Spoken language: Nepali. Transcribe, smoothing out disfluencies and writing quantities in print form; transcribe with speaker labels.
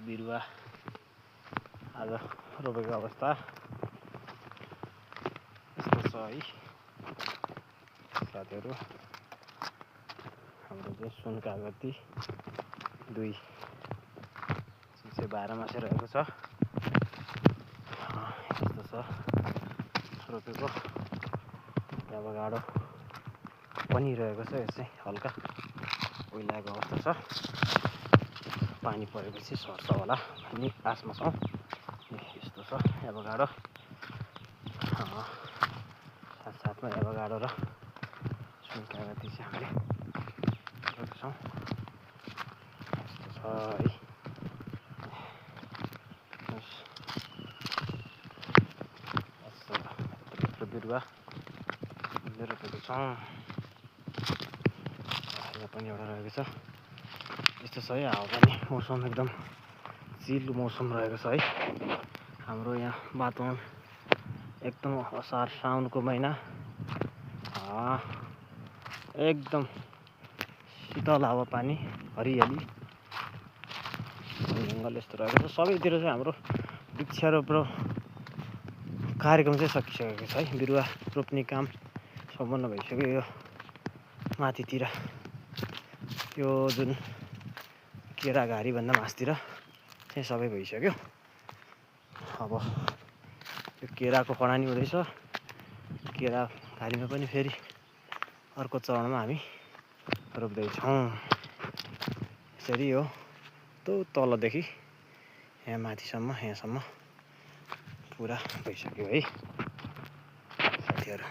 Speaker 1: बिरुवा आज रोपेको अवस्था यस्तो छ है साथीहरू। हाम्रो चाहिँ सुन कागती 2 12 मासे रहेको छ। यस्तो छ रोपेको। एभोकाडो पनि रहेको छ। यो चाहिँ हल्का ओइलाको अवस्था छ। पानी परेपछि सर्छ होला भन्ने आशमा छौँ। यस्तो छ एभोकाडो। साथसाथमा एभोकाडो र सुन कागती चाहिँ हामीले रोपेको छौँ। यस्तो छ है। यस्तो बिरुवा रोपेको छौँ। यहाँ पनि एउटा रहेको छ। यस्तो छ है हावापानी मौसम एकदम चिल्लो मौसम रहेको छ है। हाम्रो यहाँ वातावरण एकदम असार साउनको महिना एकदम शीतल हावापानी हरियाली जङ्गल यस्तो रहेको छ। सबैतिर चाहिँ हाम्रो वृक्षारोपण कार्यक्रम चाहिँ सकिसकेको छ है। बिरुवा रोप्ने काम सम्पन्न भइसक्यो। यो माथितिर यो जुन केराघारीभन्दा मासतिर चाहिँ सबै भइसक्यो। अब यो केराको कडानी हुँदैछ। केराघारीमा पनि फेरि अर्को चरणमा हामी रोप्दैछौँ। यसरी हो त्यो तलदेखि यहाँ माथिसम्म यहाँसम्म पुरा भइसक्यो है साथीहरू।